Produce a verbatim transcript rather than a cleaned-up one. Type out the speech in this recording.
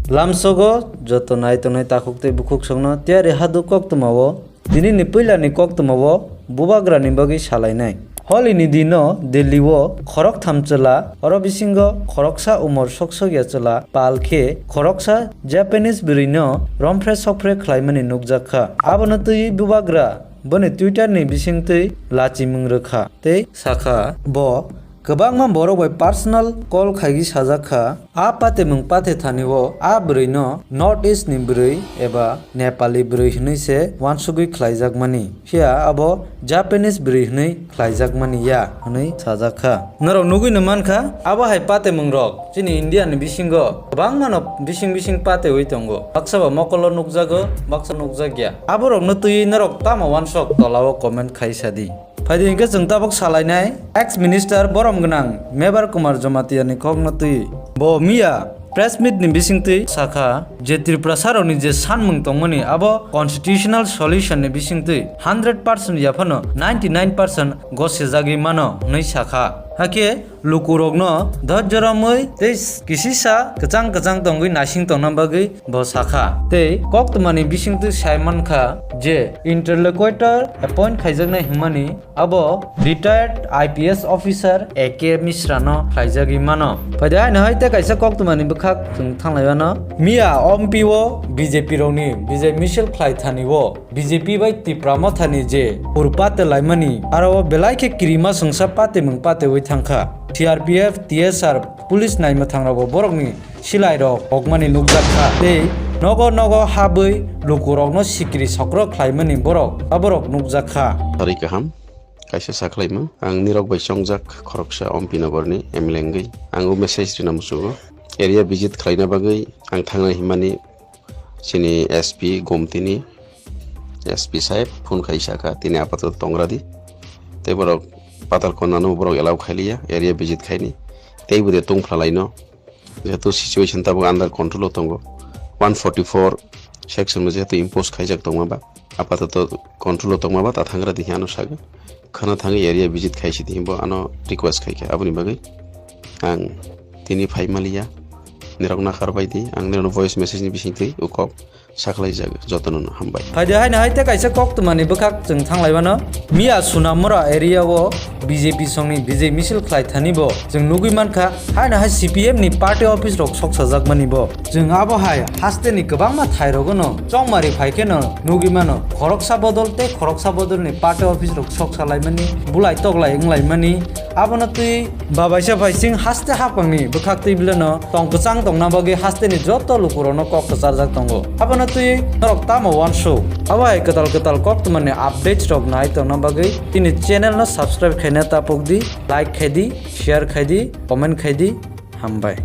Lamsogo joto nai tongnai takhuk tei bukhuk songno tiyari hadu koktwmao tinini puilani koktwmao bubagrani bagwi salainai. Holini dino Delhi-o khoroktham chwla, oro bisingo khoroksa umor soksokya chwla pal khe khoroksa Japanese bwrwino romphre sokphre khlaimani nukjak kha. Abono twiwi bubagra boni Twitter-ni bisingtwi lachimung rwkha tei sakha, bo kwbangma borok bai personal call khaigwi sajak kha. A patemung pathe thani-o a bwrwino North East ni bwrwi eba Nepali bwrwi hwnwi se uansugwi khlaijakmani, phiya abo Japanese bwrwi hwnwi khlaijakmani ya hwnwi sajak kha. Norok nugwino man kha, abo hai patemung rok chini India ni bisingo kwbangma no bising bising patewi tongo. Baksa ba mokolo nukjago, baksa nukjakya. Aborokno twiwi norok tamo uansuk tolao comment khai sadi. Phaidi hinkhe chwng tabuk salainai ex minister borom gwnang Mebar Kumar Jamatia ni kokno twi. Bo miya press meet ni bisingtwi sakha je Tripurasarokni je sanmung tongmani abo constitutional solution ni bisingtwi hundred percent yaphano ninety nine percent gosijagwi mano hwnwi sakha. Hakhe lukurokno dhorjo romwi tei kisisa kwchang kwchang tongwi naising tongna bagwi bo sakha. Tei koktwmani bisingtwi sai mankha je interlocutor appoint khaijaknai hwnmani abo retired I P S officer A K Mishra no khlaijagwi mano. Phaidi haino hai tei kaisa koktwmani bwkhak chwng thanglai mano. Miya M P o B J P rokni bijai misil khlai thani o B J P bai Tipra Mothani je pur pate laimani, aro o belai khe kirima songsa patemung patewi thangkha. C R P F, T S R, police naimwthang rogo borokni silai rok pokmani nukjak kha. Tei nogo nogo habwi lukurokno sikiri sokro khlaimani borok, aborok nukjak kha. Tari kaham, kaisa sakhlaima. Ang nirok bai chongjak khoroksa Ompi Nogorni M L A wngwi. Ang o message rina muchungo. Area visit khlaina bagwi ang thangnai hwnmani chini S P Gomtini S P saheb phone khai sakha, tini apatot tongradi. Tei borok Patal Konna no borok allow khailiya area visit khaini. Tei bo de tongphlalaino. Jehetu situation tabuk under control o tongo. One forty-four section bo jehetu impose khaijak tongma ba. Apatot control o tongma ba ta thangra di ano sago. Khana thangwi area visit khaisi di bo ano request khaikha. Aboni bagwi ang tini phai maliya. Nirok nakhar bai di. Ang nirok voice message ni bisingtwi ukok sakhlai jago. Jotono no hambai. Phaidi haino hai tei kaisa koktwmani bwkhak chwng thanglai mano. Miya Sunamura area o B J P songni bijai misil khlai thani bo chwng nugwi mankha. Haino hai C P M ni party office rok soksajakmani bo. Chwng abo hai haste ni kwbangma thai rogo no chongmari phai khe no nugwi mano. Khoroksa bodol tei khoroksa bodol ni party office rok soksa laimani, bulai toklai wng laimani. Abono twi babaisa phaising haste haphangni bwkhak twi bileno tong kwchang tongna bagwi hasteni joto lukurokno kok kwcharjak tongo. Abono twi norok tamo uansuk? Abo hai kwtal kwtal koktwmani updates rok nai tongna bagwi chini channel no subscribe khaina tapuk di, like khai di, share khai di, comment khai di. Hambai.